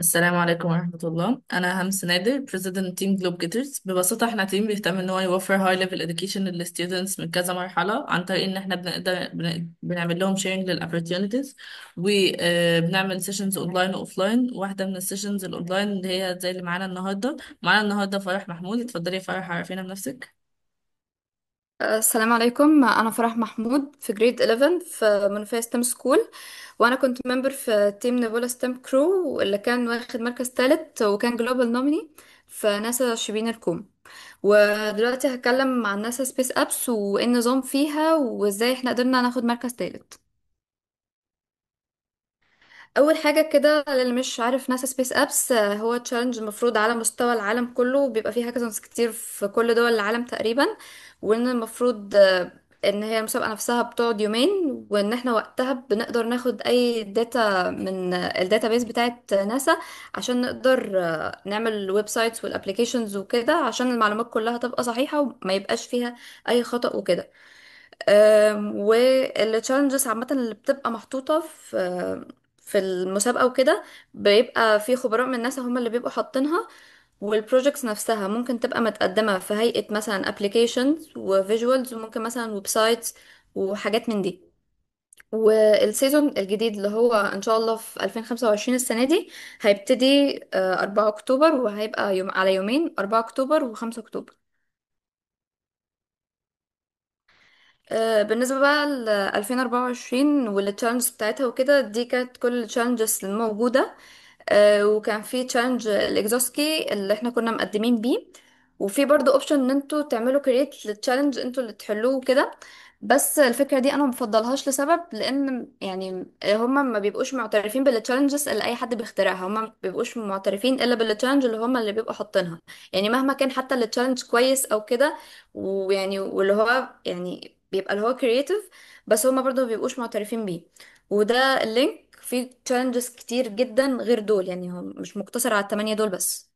السلام عليكم ورحمة الله. أنا همس نادر، President Team Globe Getters. ببساطة احنا team بيهتم إن هو يوفر high level education لل students من كذا مرحلة، عن طريق إن احنا بنقدر بنعمل لهم sharing لل opportunities، وبنعمل sessions online و offline. واحدة من ال sessions ال online اللي هي زي اللي معانا النهاردة. معانا النهاردة فرح محمود. اتفضلي يا فرح، عرفينا بنفسك. السلام عليكم، أنا فرح محمود في grade 11 في منوفية STEM school. وأنا كنت member في team نيبولا STEM crew اللي كان واخد مركز ثالث وكان global nominee في ناسا شبين الكوم. ودلوقتي هتكلم عن ناسا Space Apps وايه النظام فيها وازاي احنا قدرنا ناخد مركز ثالث. اول حاجة كده، للي مش عارف ناسا Space Apps، هو challenge المفروض على مستوى العالم كله، بيبقى فيه هاكاثونز كتير في كل دول العالم تقريبا. وان المفروض ان هي المسابقة نفسها بتقعد يومين، وان احنا وقتها بنقدر ناخد اي data من ال database بتاعه ناسا عشان نقدر نعمل ال websites وال applications وكده، عشان المعلومات كلها تبقى صحيحه وما يبقاش فيها اي خطأ وكده. وال challenges عامة اللي بتبقى محطوطة في المسابقة وكده، بيبقى في خبراء من ناسا هم اللي بيبقوا حاطينها. وال projects نفسها ممكن تبقى متقدمة في هيئة مثلا applications و visuals، وممكن مثلا websites وحاجات من دي. وال season الجديد اللي هو ان شاء الله في 2025 السنة دي هيبتدي 4 اكتوبر، وهيبقى يوم على يومين، 4 اكتوبر و5 اكتوبر. بالنسبة بقى ل 2024 وال challenges بتاعتها وكده، دي كانت كل ال challenges الموجودة. وكان في challenge ال Exosky اللي احنا كنا مقدمين بيه. وفي برضو option ان انتوا تعملوا create لل challenge انتوا اللي تحلوه كده. بس الفكرة دي انا مبفضلهاش لسبب، لان يعني هما ما بيبقوش معترفين بال challenges اللي اي حد بيخترعها، هما ما بيبقوش معترفين الا بال challenge اللي هما اللي بيبقوا حاطينها. يعني مهما كان حتى ال challenge كويس او كده، ويعني واللي هو يعني بيبقى اللي هو creative، بس هما برضو ما بيبقوش معترفين بيه. وده ال link فيه challenges كتير جدا غير دول، يعني هو مش مقتصر على التمانية دول بس.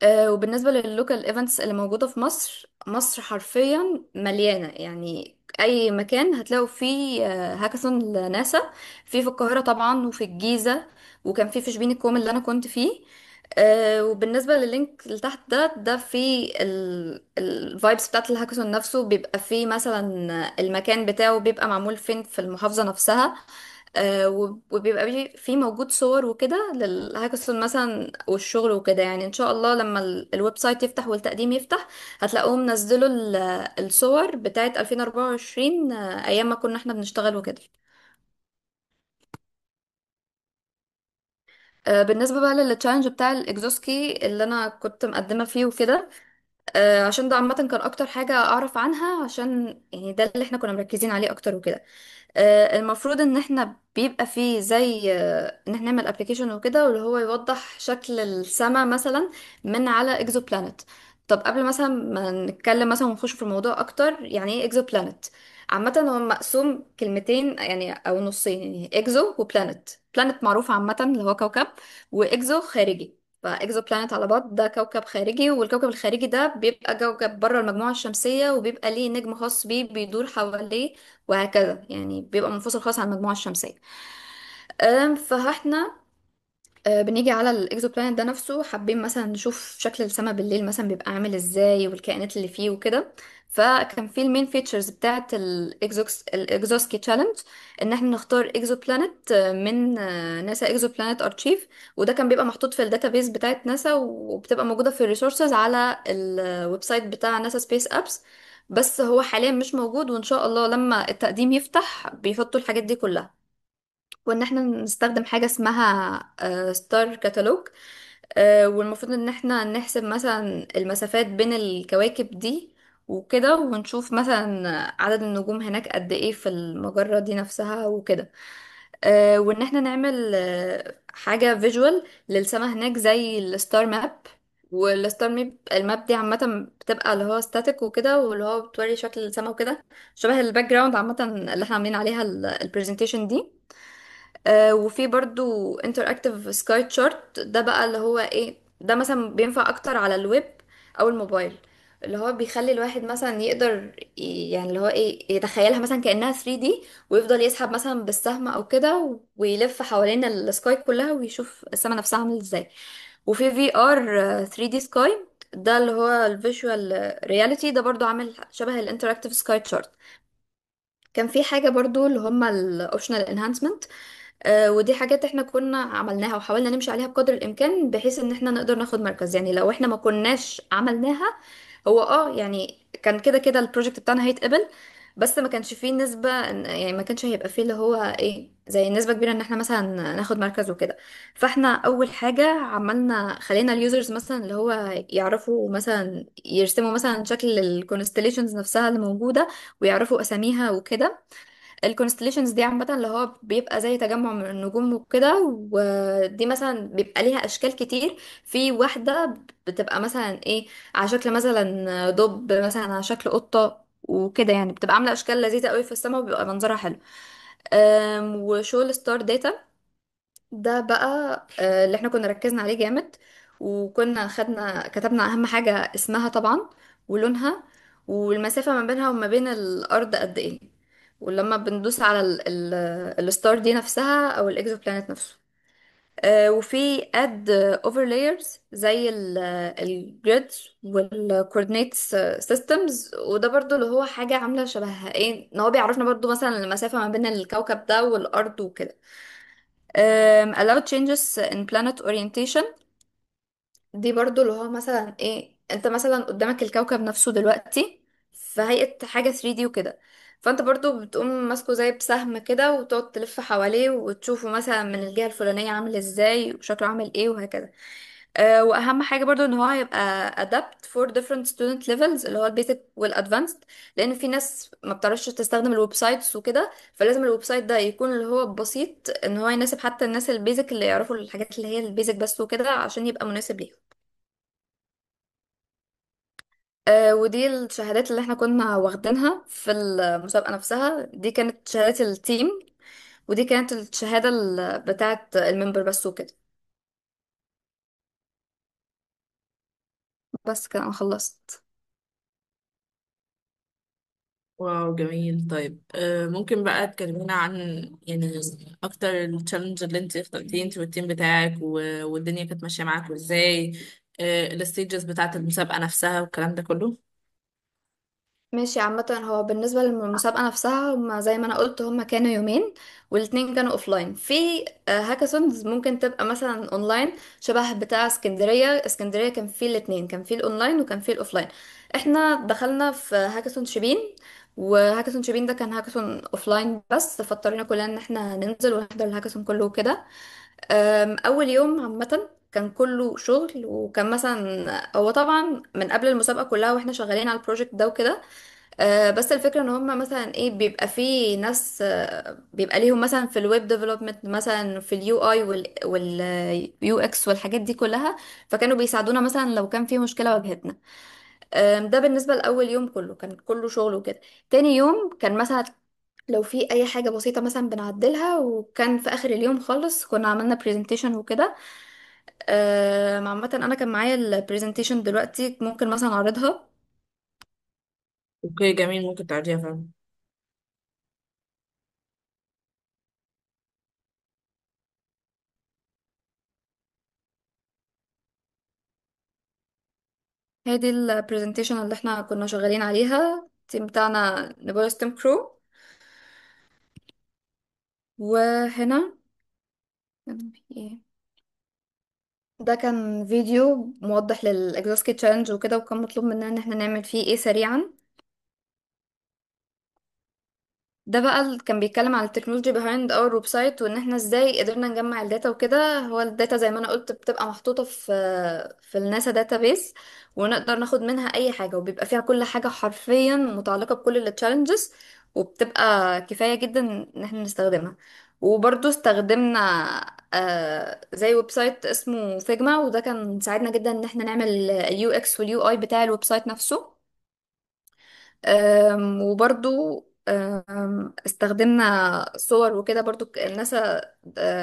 وبالنسبة لل local events اللي موجودة في مصر، مصر حرفيا مليانة، يعني اي مكان هتلاقوا فيه هاكاثون لناسا. في القاهرة طبعا، وفي الجيزة، وكان في شبين الكوم اللي انا كنت فيه. وبالنسبة لل link اللي تحت ده في ال vibes بتاعت الهاكاثون نفسه، بيبقى فيه مثلا المكان بتاعه بيبقى معمول فين في المحافظة نفسها. وبيبقى في موجود صور وكده للهاكاثون مثلا والشغل وكده. يعني ان شاء الله لما ال website يفتح والتقديم يفتح هتلاقوهم نزلوا الصور بتاعت 2024، ايام ما كنا احنا بنشتغل وكده. بالنسبة بقى لل challenge بتاع ال Exosky اللي انا كنت مقدمة فيه وكده، عشان ده عامة كان اكتر حاجة اعرف عنها، عشان يعني ده اللي احنا كنا مركزين عليه اكتر وكده. المفروض ان احنا بيبقى فيه زي ان احنا نعمل application وكده، واللي هو يوضح شكل السماء مثلا من على اكزو بلانت. طب قبل مثلا ما نتكلم مثلا ونخش في الموضوع اكتر، يعني ايه اكزو بلانت؟ عامة هو مقسوم كلمتين يعني او نصين، يعني اكزو وبلانت. بلانت معروف عامة اللي هو كوكب، و exo خارجي. ف exoplanet على بعض ده كوكب خارجي، والكوكب الخارجي ده بيبقى كوكب بره المجموعة الشمسية، وبيبقى ليه نجم خاص بيه بيدور حواليه، وهكذا. يعني بيبقى منفصل خالص عن المجموعة الشمسية. فاحنا بنيجي على ال exoplanet ده نفسه، حابين مثلا نشوف شكل السماء بالليل مثلا بيبقى عامل ازاي والكائنات اللي فيه وكده. فكان في ال main features بتاعه الاكزوسكي challenge ان احنا نختار exoplanet من ناسا اكزو بلانت ارشيف. وده كان بيبقى محطوط في ال database بتاعه ناسا، وبتبقى موجودة في ال resources على ال website بتاع ناسا Space Apps. بس هو حاليا مش موجود، وان شاء الله لما التقديم يفتح بيحطوا الحاجات دي كلها. وان احنا نستخدم حاجة اسمها star catalog، والمفروض ان احنا نحسب مثلا المسافات بين الكواكب دي وكده، ونشوف مثلا عدد النجوم هناك قد ايه في المجرة دي نفسها وكده. وان احنا نعمل حاجة visual للسما هناك زي الستار ماب. والستار ماب الماب دي عامة بتبقى اللي هو static وكده، واللي هو بتوري شكل السما وكده، شبه ال background عامة اللي احنا عاملين عليها ال presentation دي. وفي برضو interactive sky chart، ده بقى اللي هو ايه، ده مثلا بينفع اكتر على الويب او الموبايل. اللي هو بيخلي الواحد مثلا يقدر يعني اللي هو ايه، يتخيلها مثلا كأنها 3D، ويفضل يسحب مثلا بالسهم او كده ويلف حوالين ال sky كلها ويشوف السما نفسها عامل ازاي. وفي VR 3D sky، ده اللي هو الفيجوال رياليتي، ده برضو عامل شبه الانتراكتيف سكاي تشارت. كان في حاجة برضو اللي هما الاوبشنال انهانسمنت، ودي حاجات احنا كنا عملناها وحاولنا نمشي عليها بقدر الامكان بحيث ان احنا نقدر ناخد مركز. يعني لو احنا ما كناش عملناها، هو يعني كان كده كده ال project بتاعنا هيتقبل، بس ما كانش فيه نسبة يعني ما كانش هيبقى فيه اللي هو ايه زي نسبة كبيرة ان احنا مثلا ناخد مركز وكده. فاحنا اول حاجة عملنا، خلينا ال users مثلا اللي هو يعرفوا مثلا يرسموا مثلا شكل ال constellations نفسها اللي موجودة، ويعرفوا اساميها وكده. ال constellations دي عامة اللي هو بيبقى زي تجمع من النجوم وكده، ودي مثلا بيبقى ليها أشكال كتير. في واحدة بتبقى مثلا ايه، على شكل مثلا دب، مثلا على شكل قطة وكده، يعني بتبقى عاملة أشكال لذيذة قوي في السماء وبيبقى منظرها حلو. وشغل star data، ده بقى اللي احنا كنا ركزنا عليه جامد. وكنا خدنا كتبنا اهم حاجة اسمها طبعا، ولونها، والمسافة ما بينها وما بين الارض قد ايه، ولما بندوس على ال ال ال star دي نفسها او ال exoplanet نفسه. وفي add overlayers زي الجريدز والكوردينيتس سيستمز، وده برضو اللي هو حاجة عاملة شبه ايه، ان هو بيعرفنا برضو مثلا المسافة ما بين الكوكب ده والارض وكده. Allow changes in planet orientation، دي برضو اللي هو مثلا ايه، انت مثلا قدامك الكوكب نفسه دلوقتي في هيئة حاجة 3D وكده، فانت برضو بتقوم ماسكه زي بسهم كده وتقعد تلف حواليه وتشوفه مثلا من الجهة الفلانية عامل ازاي وشكله عامل ايه وهكذا. واهم حاجة برضو ان هو هيبقى adapt for different student levels، اللي هو البيزك والادفانسد، لان في ناس ما بتعرفش تستخدم ال websites وكده، فلازم ال website ده يكون اللي هو بسيط ان هو يناسب حتى الناس ال basic اللي يعرفوا الحاجات اللي هي ال basic بس وكده، عشان يبقى مناسب ليهم. ودي الشهادات اللي احنا كنا واخدينها في المسابقة نفسها. دي كانت شهادة ال team، ودي كانت الشهادة بتاعه ال member بس وكده. بس كده انا خلصت. wow، جميل. طيب ممكن بقى تكلمينا عن يعني اكتر ال challenge اللي انت اخترتيه انت وال team بتاعك والدنيا كانت ماشية معاكوا ازاي، ال stages بتاعة المسابقة نفسها والكلام ده كله. ماشي. عامة هو بالنسبة للمسابقة نفسها، هما زي ما أنا قلت هما كانوا يومين، والاتنين كانوا offline. في هاكاثونز ممكن تبقى مثلا اونلاين، شبه بتاع اسكندرية. اسكندرية كان فيه الاتنين، كان فيه الاونلاين وكان فيه ال offline. احنا دخلنا في هاكاثون شبين، وهاكاثون شبين ده كان hackathon offline بس، فاضطرينا كلنا ان احنا ننزل ونحضر الهاكاثون كله وكده. اول يوم عامة كان كله شغل، وكان مثلا هو طبعا من قبل المسابقة كلها واحنا شغالين على ال project ده وكده. بس الفكرة ان هم مثلا ايه، بيبقى في ناس بيبقى ليهم مثلا في ال web development، مثلا في ال UI وال UX والحاجات دي كلها، فكانوا بيساعدونا مثلا لو كان في مشكلة واجهتنا. ده بالنسبة لأول يوم، كله كان كله شغل وكده. تاني يوم كان مثلا لو في اي حاجة بسيطة مثلا بنعدلها، وكان في اخر اليوم خالص كنا عملنا presentation وكده. عامة انا كان معايا ال presentation دلوقتي، ممكن مثلا اعرضها. okay، جميل، ممكن تعديها فعلا. هي دي ال presentation اللي احنا كنا شغالين عليها، ال team بتاعنا نيبولا team crew. وهنا كان في ايه، ده كان فيديو موضح لل Exosky challenge وكده، وكان مطلوب مننا ان احنا نعمل فيه ايه سريعا. ده بقى اللي كان بيتكلم على التكنولوجي بيهايند اور ويب سايت، وان احنا ازاي قدرنا نجمع ال data وكده. هو ال data زي ما انا قلت بتبقى محطوطة في الناسا database، ونقدر ناخد منها اي حاجة، وبيبقى فيها كل حاجة حرفيا متعلقة بكل ال challenges، وبتبقى كفاية جدا ان احنا نستخدمها. وبرضو استخدمنا زي website اسمه فيجما، وده كان ساعدنا جدا ان احنا نعمل ال UX وال UI بتاع ال website نفسه. وبرضو استخدمنا صور وكده برضو، الناسا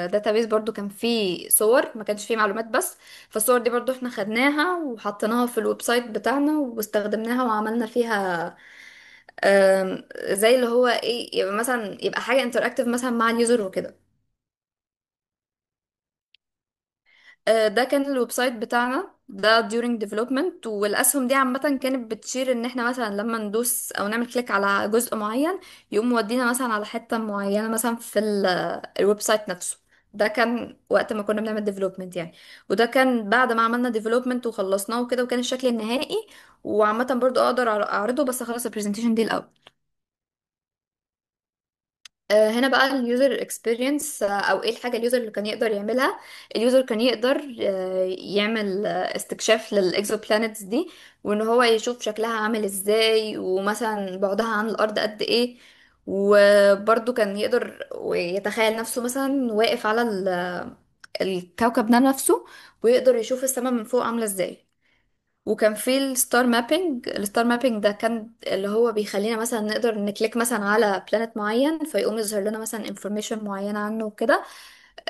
database برضو كان فيه صور، ما كانش فيه معلومات بس. فالصور دي برضو احنا خدناها وحطيناها في ال website بتاعنا واستخدمناها وعملنا فيها زي اللي هو ايه، يبقى مثلا يبقى حاجة interactive مثلا مع ال user وكده. ده كان ال website بتاعنا ده during development. والاسهم دي عامة كانت بتشير ان احنا مثلا لما ندوس او نعمل click على جزء معين، يقوم مودينا مثلا على حتة معينة مثلا في ال website نفسه. ده كان وقت ما كنا بنعمل development يعني. وده كان بعد ما عملنا development وخلصناه وكده، وكان الشكل النهائي. وعامة برضو اقدر اعرضه، بس خلاص ال presentation دي الاول. هنا بقى اليوزر اكسبيرينس، او ايه الحاجة ال user اللي كان يقدر يعملها. ال user كان يقدر يعمل استكشاف لل exoplanets دي، وان هو يشوف شكلها عامل ازاي، ومثلا بعدها عن الارض قد ايه. وبرده كان يقدر ويتخيل نفسه مثلا واقف على الكوكب ده نفسه، ويقدر يشوف السماء من فوق عامله ازاي. وكان في الستار مابينج. الستار مابينج ده كان اللي هو بيخلينا مثلا نقدر ن click مثلا على planet معين، فيقوم يظهر لنا مثلا information معينة عنه وكده.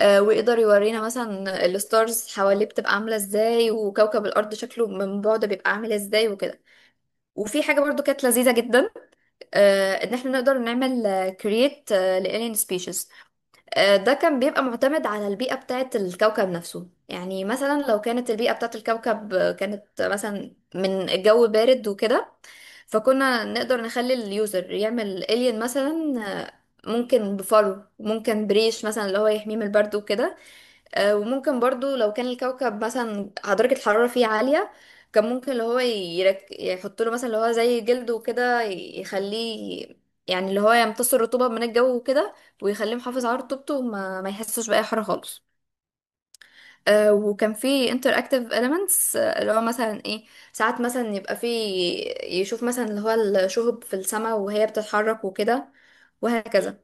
ويقدر يورينا مثلا ال stars حواليه بتبقى عاملة ازاي، وكوكب الأرض شكله من بعد بيبقى عامل ازاي وكده. وفي حاجة برضو كانت لذيذة جدا، ان احنا نقدر نعمل create ل alien species. ده كان بيبقى معتمد على البيئة بتاعة الكوكب نفسه. يعني مثلا لو كانت البيئة بتاعة الكوكب كانت مثلا من الجو بارد وكده، فكنا نقدر نخلي ال user يعمل alien مثلا، ممكن بفرو، ممكن بريش مثلا اللي هو يحميه من البرد وكده. وممكن برضو لو كان الكوكب مثلا درجة الحرارة فيه عالية، كان ممكن اللي هو يحط له مثلا اللي هو زي جلد وكده، يخليه يعني اللي هو يمتص الرطوبة من الجو وكده، ويخليه محافظ على رطوبته وما ما يحسش بأي حرارة خالص. وكان في interactive elements، اللي هو مثلا ايه، ساعات مثلا يبقى في، يشوف مثلا اللي هو الشهب في السماء وهي بتتحرك وكده، وهكذا.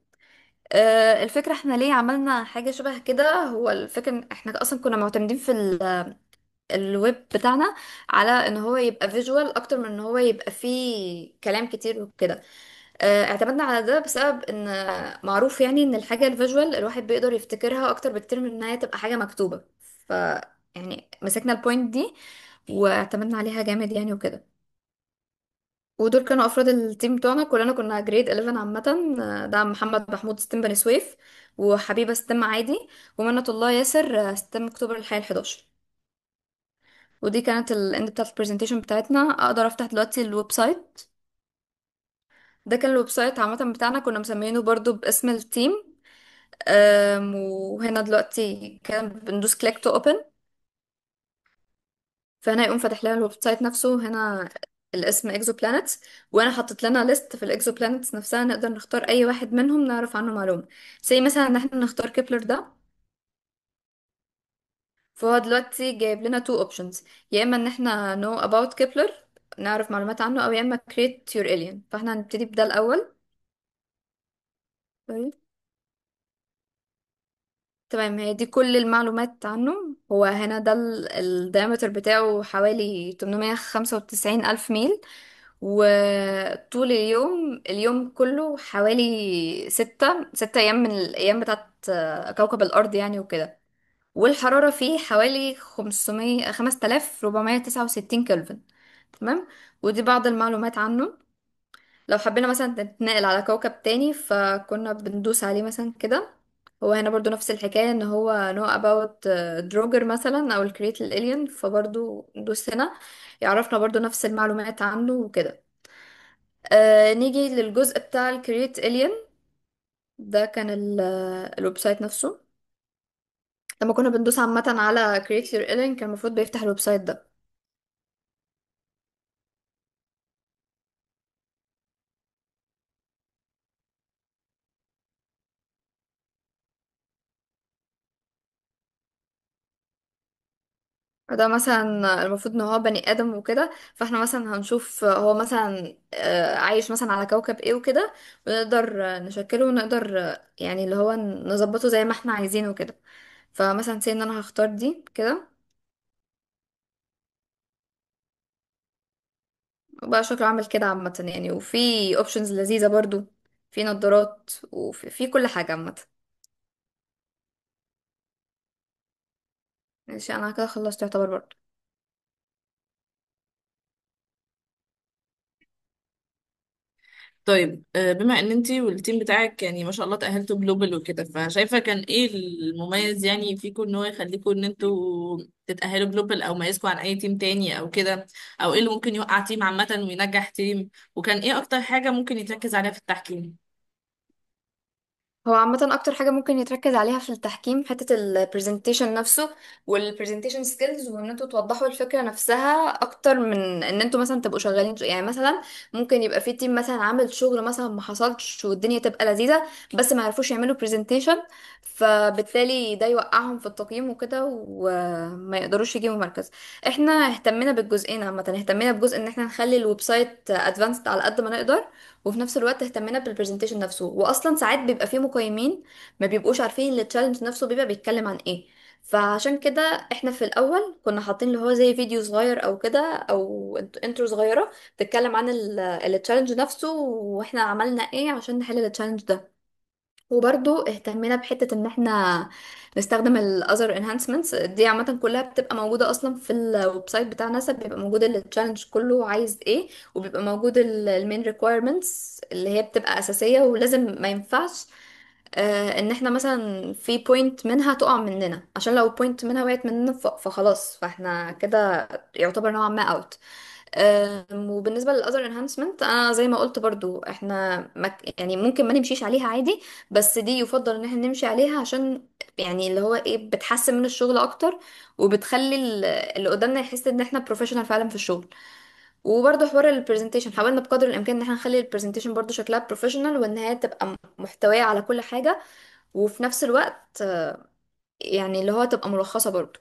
الفكرة احنا ليه عملنا حاجة شبه كده، هو الفكرة ان احنا اصلا كنا معتمدين في الويب بتاعنا على ان هو يبقى visual اكتر من ان هو يبقى فيه كلام كتير وكده. اعتمدنا على ده بسبب ان معروف يعني ان الحاجة ال visual الواحد بيقدر يفتكرها اكتر بكتير من انها تبقى حاجة مكتوبة. ف يعني مسكنا ال point دي واعتمدنا عليها جامد يعني وكده. ودول كانوا افراد ال team بتوعنا، كلنا كنا grade 11 عامه. ده محمد محمود STEM بني سويف، وحبيبه STEM عادي، ومنة الله ياسر STEM اكتوبر الحي 11. ودي كانت ال end بتاعت ال presentation بتاعتنا. اقدر افتح دلوقتي ال website. ده كان ال website عامة بتاعنا، كنا مسمينه برضو باسم ال team. وهنا دلوقتي كان بندوس click to open، فهنا يقوم فاتح لنا ال website نفسه. هنا الاسم اكزو بلانيتس، وانا حطيت لنا list في ال exoplanets نفسها، نقدر نختار اي واحد منهم نعرف عنه معلومه. زي مثلا ان احنا نختار كيبلر ده، فهو دلوقتي جايب لنا two options، يا اما ان احنا know about كيبلر نعرف معلومات عنه، او يا اما create your alien. فاحنا هنبتدي بده الاول. طيب، تمام، هي دي كل المعلومات عنه. هو هنا ده ال diameter بتاعه حوالي 895 ألف ميل، وطول اليوم، اليوم كله حوالي ستة أيام من الأيام بتاعت كوكب الأرض يعني وكده. والحرارة فيه حوالي 5469 كلفن. تمام. ودي بعض المعلومات عنه. لو حبينا مثلا نتنقل على كوكب تاني، فكنا بندوس عليه مثلا كده. هو هنا برضو نفس الحكاية، ان هو know about دروجر مثلا او ال create ال alien، فبرضو ندوس هنا يعرفنا برضو نفس المعلومات عنه وكده. نيجي للجزء بتاع ال create alien. ده كان ال website نفسه. لما كنا بندوس عامة على create your alien كان المفروض بيفتح ال website ده. ده مثلا المفروض ان هو بني ادم وكده، فاحنا مثلا هنشوف هو مثلا عايش مثلا على كوكب ايه وكده، ونقدر نشكله، ونقدر يعني اللي هو نظبطه زي ما احنا عايزينه وكده. فمثلا say ان انا هختار دي كده، وبقى شكله عامل كده عامة يعني. وفي options لذيذة برضو. في نظارات، وفي كل حاجة عامة. ماشي، انا كده خلصت يعتبر برضه. طيب، بما ان انتي وال team بتاعك يعني ما شاء الله تأهلتوا global وكده، فشايفة كان ايه المميز يعني فيكم ان هو يخليكم ان انتوا تتأهلوا global، او ميزكم عن اي team تاني او كده، او ايه اللي ممكن يوقع team عامة وينجح team، وكان ايه اكتر حاجة ممكن يتركز عليها في التحكيم؟ هو عامة أكتر حاجة ممكن يتركز عليها في التحكيم حتة ال presentation نفسه، والبرزنتيشن سكيلز، وإن انتوا توضحوا الفكرة نفسها أكتر من إن انتوا مثلا تبقوا شغالين. يعني مثلا ممكن يبقى في team مثلا عامل شغل مثلا ما حصلش والدنيا تبقى لذيذة، بس ما عرفوش يعملوا presentation، فبالتالي ده يوقعهم في التقييم وكده وما يقدروش يجيبوا مركز. احنا اهتمينا بالجزئين عامة، اهتمينا بجزء ان احنا نخلي ال website advanced على قد ما نقدر، وفي نفس الوقت اهتمينا بال presentation نفسه. واصلا ساعات بيبقى فيه مقيمين ما بيبقوش عارفين ال challenge نفسه بيبقى بيتكلم عن ايه، فعشان كده احنا في الاول كنا حاطين اللي هو زي فيديو صغير او كده، او intro صغيرة بتتكلم عن ال challenge نفسه واحنا عملنا ايه عشان نحل ال challenge ده. وبرضو اهتمينا بحتة ان احنا نستخدم ال other enhancements دي، عامة كلها بتبقى موجودة اصلا في ال website بتاع ناسا، بيبقى موجود ال challenge كله عايز ايه، وبيبقى موجود ال main requirements اللي هي بتبقى اساسية ولازم ما ينفعش ان احنا مثلا في point منها تقع مننا، عشان لو point منها وقعت مننا فخلاص، فاحنا كده يعتبر نوعا ما out. وبالنسبة لل other enhancement انا زي ما قلت برضو احنا ما يعني ممكن ما نمشيش عليها عادي، بس دي يفضل ان احنا نمشي عليها، عشان يعني اللي هو ايه بتحسن من الشغل اكتر، وبتخلي اللي قدامنا يحس ان احنا professional فعلا في الشغل. وبرضو حوار ال presentation حاولنا بقدر الامكان ان احنا نخلي ال presentation برضو شكلها professional، وان هي تبقى محتوية على كل حاجة، وفي نفس الوقت يعني اللي هو تبقى ملخصة برضو.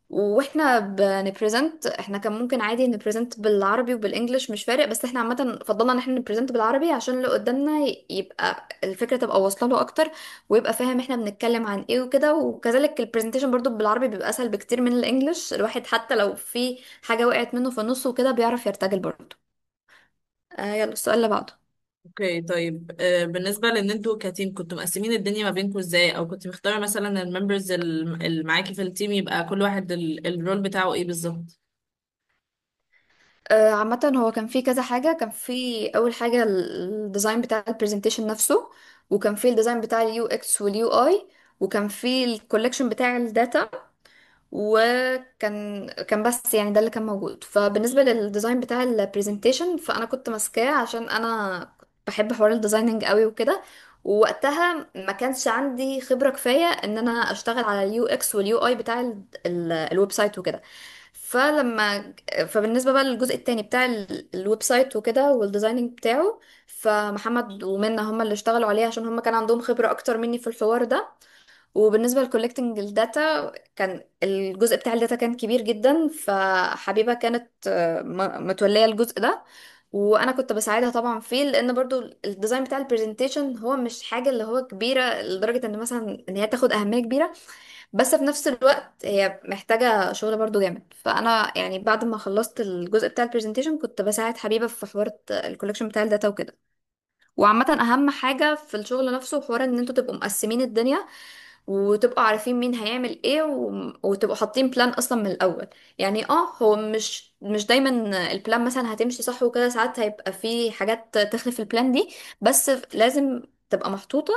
واحنا بن present احنا كان ممكن عادي ن present بالعربي وبال English، مش فارق، بس احنا عامة فضلنا ان احنا ن present بالعربي عشان اللي قدامنا يبقى الفكرة تبقى واصله له اكتر، ويبقى فاهم احنا بنتكلم عن ايه وكده. وكذلك ال presentation برضو بالعربي بيبقى اسهل بكتير من ال English، الواحد حتى لو في حاجة وقعت منه في النص وكده بيعرف يرتجل برضو. آه، يلا السؤال اللي بعده. okay طيب، بالنسبة لان انتوا ك team كنتوا مقسمين الدنيا ما بينكم ازاي، او كنت مختارة مثلا ال members اللي معاكي في ال team يبقى كل واحد ال role بتاعه ايه بالظبط؟ عامة هو كان في كذا حاجة. كان في أول حاجة ال design بتاع ال presentation نفسه، وكان في ال design بتاع اليو اكس واليو اي، وكان في ال collection بتاع ال data، وكان بس يعني ده اللي كان موجود. فبالنسبة لل design بتاع ال presentation فأنا كنت ماسكاه عشان أنا كنت بحب حوار ال designing قوي وكده، ووقتها ما كانش عندي خبرة كفاية ان انا اشتغل على ال UX وال UI بتاع ال website وكده. فلما فبالنسبة بقى للجزء التاني بتاع ال website وكده وال designing بتاعه، فمحمد ومنى هما اللي اشتغلوا عليه عشان هما كان عندهم خبرة اكتر مني في الحوار ده. وبالنسبة لكولكتنج الداتا، كان الجزء بتاع ال data كان كبير جدا، فحبيبة كانت متولية الجزء ده، وانا كنت بساعدها طبعا فيه، لان برضو ال design بتاع ال presentation هو مش حاجة اللي هو كبيرة لدرجة ان مثلا ان هي تاخد اهمية كبيرة، بس في نفس الوقت هي محتاجة شغل برضو جامد. فانا يعني بعد ما خلصت الجزء بتاع ال presentation كنت بساعد حبيبة في حوار ال collection بتاع ال data وكده. وعامة أهم حاجة في الشغل نفسه حوار إن انتوا تبقوا مقسمين الدنيا، وتبقوا عارفين مين هيعمل ايه وتبقوا حاطين plan اصلا من الاول. يعني اه هو مش دايما ال plan مثلا هتمشي صح وكده، ساعات هيبقى في حاجات تخلف ال plan دي، بس لازم تبقى محطوطة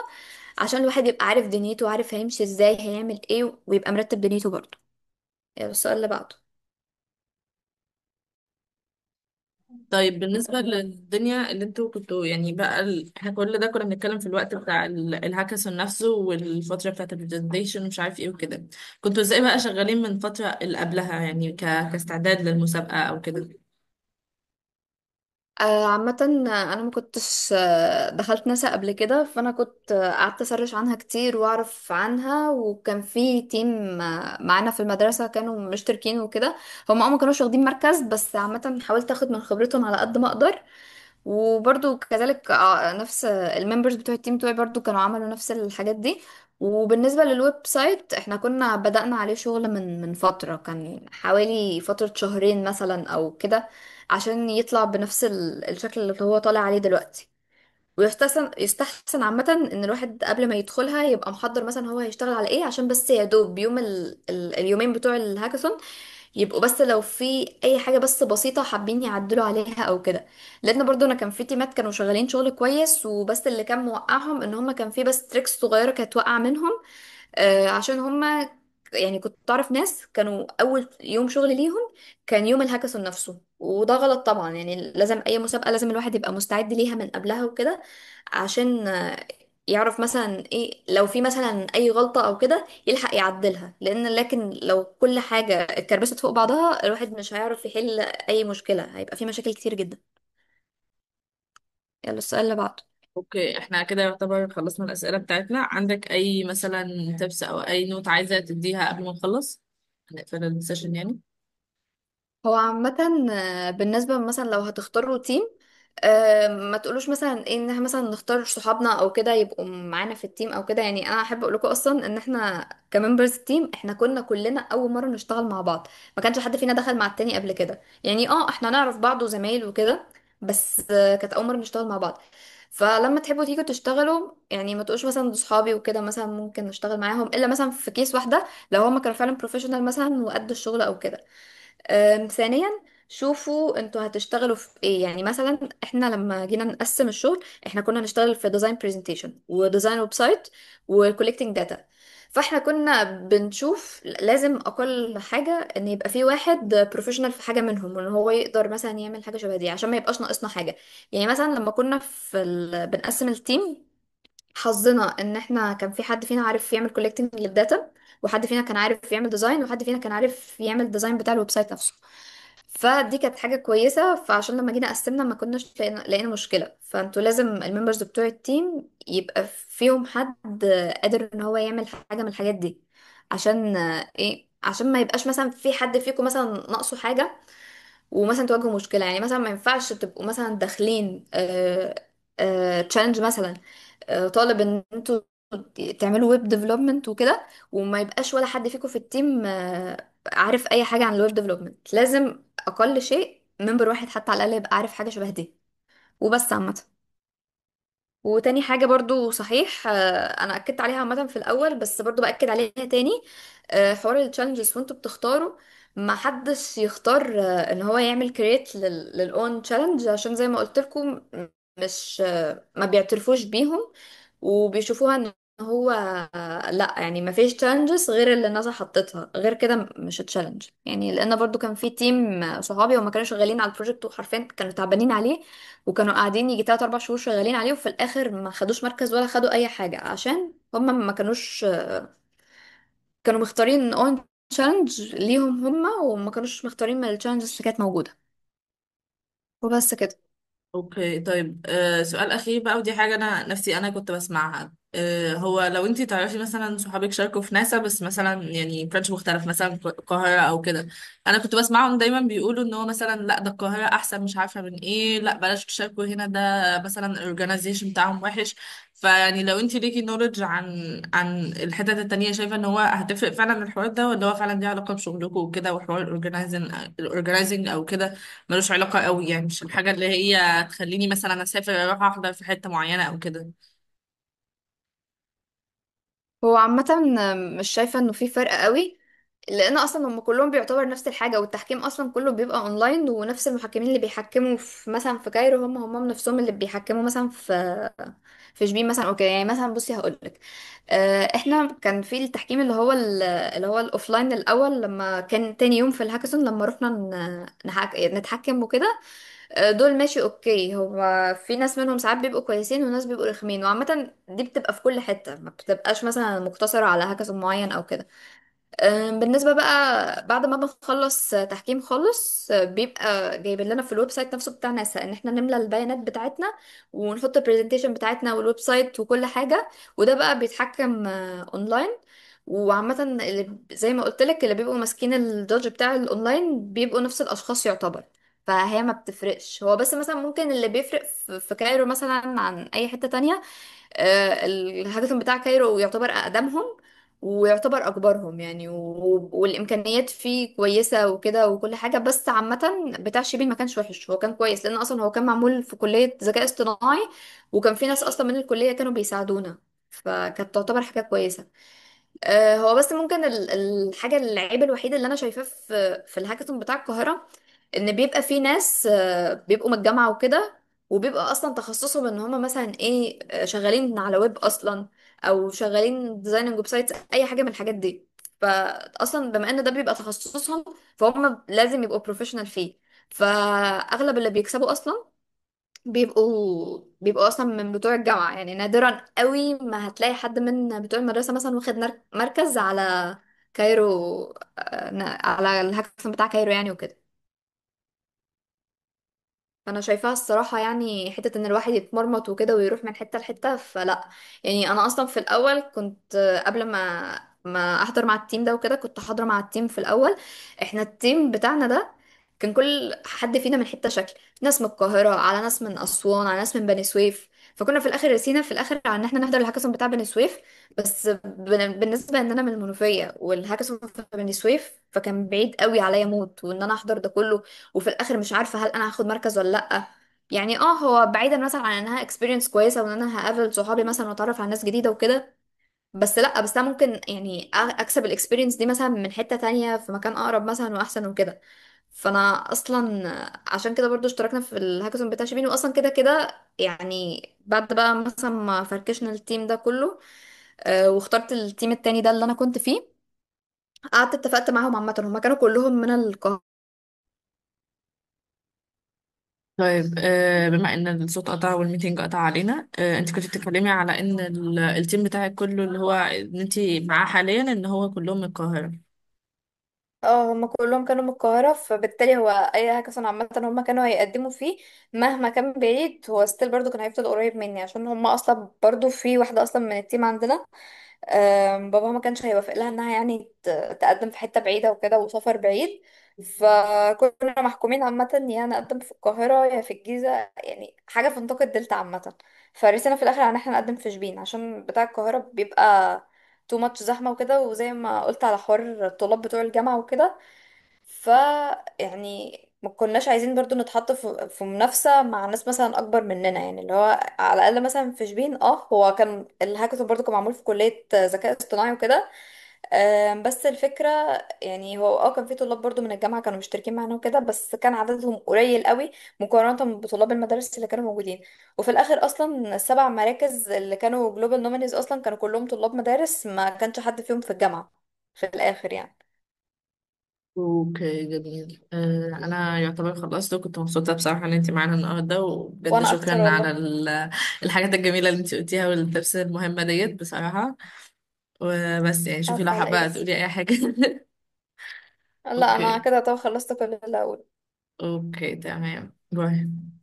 عشان الواحد يبقى عارف دنيته وعارف هيمشي ازاي هيعمل ايه، ويبقى مرتب دنيته برضه. يلا السؤال اللي بعده. طيب بالنسبة للدنيا اللي انتوا كنتوا يعني بقى احنا كل ده كنا بنتكلم في الوقت بتاع الهاكاثون نفسه والفترة بتاعت ال presentation ومش عارف ايه وكده، كنتوا ازاي بقى شغالين من الفترة اللي قبلها يعني كاستعداد للمسابقة او كده؟ عامة أنا ما كنتش دخلت ناسا قبل كده، فأنا كنت قعدت أ search عنها كتير وأعرف عنها، وكان في team معانا في المدرسة كانوا مشتركين وكده. هم ما كانوش واخدين مركز، بس عامة حاولت أخد من خبرتهم على قد ما أقدر. وبرضو كذلك نفس ال members بتوع ال team بتوعي برضو كانوا عملوا نفس الحاجات دي. وبالنسبة لل website احنا كنا بدأنا عليه شغل من فترة، كان حوالي فترة شهرين مثلا او كده، عشان يطلع بنفس الشكل اللي هو طالع عليه دلوقتي. ويستحسن عامة ان الواحد قبل ما يدخلها يبقى محضر مثلا هو هيشتغل على ايه، عشان بس يا دوب يوم اليومين بتوع الهاكاثون يبقوا بس لو في اي حاجة بس بسيطة حابين يعدلوا عليها او كده. لان برضو انا كان في تيمات كانوا شغالين شغل كويس، وبس اللي كان موقعهم ان هما كان في بس tricks صغيرة كانت واقعة منهم. عشان هما يعني كنت تعرف ناس كانوا اول يوم شغل ليهم كان يوم الهاكاثون نفسه، وده غلط طبعا. يعني لازم اي مسابقة لازم الواحد يبقى مستعد ليها من قبلها وكده، عشان يعرف مثلا ايه لو في مثلا اي غلطة او كده يلحق يعدلها. لان لكن لو كل حاجة اتكربست فوق بعضها الواحد مش هيعرف يحل اي مشكلة، هيبقى في مشاكل كتير جدا. يلا السؤال اللي بعده. okay، احنا كده يعتبر خلصنا الأسئلة بتاعتنا. عندك اي مثلا tips او اي note عايزة تديها قبل ما نخلص، نقفل ال session يعني؟ هو عامة بالنسبة مثلا لو هتختاروا team، ما تقولوش مثلا إيه ان احنا مثلا نختار صحابنا او كده يبقوا معانا في ال team او كده. يعني انا احب اقول لكم اصلا ان احنا ك members team احنا كنا كلنا اول مرة نشتغل مع بعض، ما كانش حد فينا دخل مع التاني قبل كده. يعني اه احنا نعرف بعض وزمايل وكده، بس كانت اول مرة نشتغل مع بعض. فلما تحبوا تيجوا تشتغلوا يعني ما تقولوش مثلا دول صحابي وكده مثلا ممكن نشتغل معاهم، الا مثلا في case واحدة لو هما كانوا فعلا professional مثلا وقدوا الشغل او كده. ثانيا، شوفوا انتوا هتشتغلوا في ايه. يعني مثلا احنا لما جينا نقسم الشغل احنا كنا نشتغل في ديزاين برزنتيشن وديزاين ويب سايت وكولكتنج داتا. فاحنا كنا بنشوف لازم اقل حاجة ان يبقى في واحد professional في حاجة منهم، وان هو يقدر مثلا يعمل حاجة شبه دي عشان ما يبقاش ناقصنا حاجة. يعني مثلا لما كنا في بنقسم ال team، حظنا ان احنا كان في حد فينا عارف يعمل collecting لل data، وحد فينا كان عارف يعمل design، وحد فينا كان عارف يعمل design بتاع ال website نفسه. فدي كانت حاجة كويسة. فعشان لما جينا قسمنا ما كناش لقينا مشكلة. فانتوا لازم ال members بتوع ال team يبقى فيهم حد قادر ان هو يعمل حاجة من الحاجات دي، عشان ايه، عشان ما يبقاش مثلا في حد فيكم مثلا ناقصه حاجة ومثلا تواجهوا مشكلة. يعني مثلا ما ينفعش تبقوا مثلا داخلين challenge مثلا طالب ان انتوا تعملوا web development وكده، وما يبقاش ولا حد فيكم في ال team عارف اي حاجة عن الويب ديفلوبمنت. لازم اقل شيء member واحد حتى على الاقل يبقى عارف حاجة شبه دي. وبس عامة. وتاني حاجة برضو صحيح، أنا أكدت عليها عامة في الأول بس برضو بأكد عليها تاني. حوار ال challenges وانتوا بتختاروا، ما حدش يختار ان هو يعمل create لل own challenge، عشان زي ما قلت لكم مش ما بيعترفوش بيهم وبيشوفوها ان هو لا، يعني ما فيش challenges غير اللي الناس حطتها، غير كده مش challenge. يعني لان برضو كان في team صحابي وما كانوا شغالين على ال project وحرفيا كانوا تعبانين عليه، وكانوا قاعدين يجي 3 4 شهور شغالين عليه، وفي الاخر ما خدوش مركز ولا خدوا اي حاجة عشان هم ما كانوش كانوا مختارين own challenge ليهم هم، وما كانوش مختارين من ال challenges اللي كانت موجودة. وبس كده. okay طيب، سؤال اخير بقى، ودي حاجة انا نفسي انا كنت بسمعها. هو لو انتي تعرفي مثلا صحابك شاركوا في ناسا، بس مثلا يعني branch مختلف، مثلا القاهرة او كده، انا كنت بسمعهم دايما بيقولوا ان هو مثلا لا، ده القاهرة احسن، مش عارفه من ايه، لا بلاش تشاركوا هنا، ده مثلا ال organization بتاعهم وحش. فيعني لو انتي ليكي knowledge عن الحتت التانية، شايفه ان هو هتفرق فعلا الحوار ده، ولا هو فعلا ليه علاقة بشغلكم وكده، وحوار الاورجنايزنج او كده ملوش علاقة قوي، يعني مش الحاجة اللي هي تخليني مثلا اسافر اروح احضر في حتة معينة او كده؟ هو عامة مش شايفة انه في فرق قوي، لان اصلا هم كلهم بيعتبر نفس الحاجة، والتحكيم اصلا كله بيبقى اونلاين، ونفس المحكمين اللي بيحكموا في مثلا في كايرو هم هم نفسهم اللي بيحكموا مثلا في شبين مثلا okay. يعني مثلا بصي هقولك، احنا كان في التحكيم اللي هو اللي هو ال offline الاول لما كان تاني يوم في الهاكاثون لما رحنا نتحكم وكده. دول ماشي okay، هو في ناس منهم ساعات بيبقوا كويسين وناس بيبقوا رخمين، وعامة دي بتبقى في كل حتة، ما بتبقاش مثلا مقتصرة على هاكاثون معين او كده. بالنسبة بقى بعد ما بنخلص تحكيم خالص، بيبقى جايبين لنا في ال website نفسه بتاع ناسا ان احنا نملى البيانات بتاعتنا ونحط ال presentation بتاعتنا وال website وكل حاجة، وده بقى بيتحكم اونلاين. وعامة اللي زي ما قلت لك اللي بيبقوا ماسكين ال judge بتاع الاونلاين بيبقوا نفس الاشخاص يعتبر. فهي ما بتفرقش، هو بس مثلا ممكن اللي بيفرق في كايرو مثلا عن اي حتة تانية، الهاكاثون بتاع كايرو يعتبر أقدمهم، ويعتبر اكبرهم يعني، والامكانيات فيه كويسة وكده وكل حاجه. بس عامة بتاع شبين ما كانش وحش، هو كان كويس لان اصلا هو كان معمول في كليه ذكاء اصطناعي، وكان في ناس اصلا من الكلية كانوا بيساعدونا، فكانت تعتبر حاجة كويسه. هو بس ممكن الحاجة، العيب الوحيد اللي أنا شايفاه في الهاكاثون بتاع القاهرة، إن بيبقى فيه ناس بيبقوا من الجامعة وكده، وبيبقى أصلا تخصصهم إن هما مثلا إيه، شغالين على ويب أصلا، أو شغالين ديزايننج ويب سايتس، أي حاجة من الحاجات دي. فأصلا بما إن ده بيبقى تخصصهم، فهم لازم يبقوا professional فيه. فأغلب اللي بيكسبوا أصلا بيبقوا اصلا من بتوع الجامعه. يعني نادرا قوي ما هتلاقي حد من بتوع المدرسة مثلا واخد مركز على كايرو، على الهاكاثون بتاع كايرو يعني وكده. فانا شايفاها الصراحة يعني حتة ان الواحد يتمرمط وكده ويروح من حتة لحته، فلا. يعني انا اصلا في الاول كنت قبل ما احضر مع ال team ده وكده، كنت حاضره مع ال team في الاول. احنا ال team بتاعنا ده كان كل حد فينا من حتة شكل، ناس من القاهره، على ناس من اسوان، على ناس من بني سويف. فكنا في الاخر رسينا في الاخر على ان احنا نحضر الهاكاثون بتاع بني سويف. بس بالنسبة ان انا من المنوفية والهاكاثون في بني سويف، فكان بعيد قوي عليا موت، وان انا احضر ده كله وفي الاخر مش عارفه هل انا هاخد مركز ولا لا. يعني اه هو بعيدا مثلا عن انها experience كويسة وان انا هقابل صحابي مثلا واتعرف على ناس جديدة وكده، بس لا، بس انا ممكن يعني اكسب ال experience دي مثلا من حتة تانية في مكان اقرب مثلا واحسن وكده. فانا اصلا عشان كده برضو اشتركنا في الهاكاثون بتاع شبين. واصلا كده كده يعني بعد بقى مثلا ما فركشنا ال team ده كله، واخترت ال team التاني ده اللي انا كنت فيه. قعدت اتفقت معاهم، عامة هما كانوا كلهم من القاهرة. طيب، بما ان الصوت قطع وال meeting قطع علينا، انت كنت بتتكلمي على ان ال team بتاعك كله اللي هو ان انت معاه حاليا ان هو كلهم من القاهرة. اه هما كلهم كانوا من القاهرة، فبالتالي هو أي هاكاثون عامة هما كانوا هيقدموا فيه مهما كان بعيد، هو still برضو كان هيفضل قريب مني، عشان هما أصلا برضو في واحدة أصلا من ال team عندنا، بابا ما كانش هيوافق لها انها يعني تقدم في حتة بعيدة وكده وسفر بعيد. فكنا محكومين عامة يا نقدم في القاهرة يا في الجيزة، يعني حاجة في نطاق الدلتا عامة. فرسينا في الآخر ان احنا نقدم في شبين، عشان بتاع القاهرة بيبقى too much زحمة وكده، وزي ما قلت على حوار الطلاب بتوع الجامعة وكده. ف يعني ما كناش عايزين برضو نتحط في منافسة مع ناس مثلا أكبر مننا، يعني اللي هو على الأقل مثلا في شبين، اه هو كان الهاكاثون برضو كان معمول في كلية ذكاء اصطناعي وكده. بس الفكرة يعني هو اه كان في طلاب برضو من الجامعة كانوا مشتركين معانا وكده، بس كان عددهم قليل قوي مقارنة بطلاب المدارس اللي كانوا موجودين. وفي الآخر أصلا السبع مراكز اللي كانوا global nominees أصلا كانوا كلهم طلاب مدارس، ما كانش حد فيهم في الجامعة في الآخر يعني. okay جميل. انا يعتبر خلصت، وكنت مبسوطة بصراحة ان انت معانا النهاردة، وبجد وأنا أكتر شكرا على والله. الحاجات الجميلة اللي انت قلتيها وال tips المهمة ديت بصراحة. وبس يعني شوفي لو عفوا على ايه حابة بس. تقولي اي حاجة. لا انا اوكي. كده طبعا خلصت كل اللي اقوله. okay تمام، bye.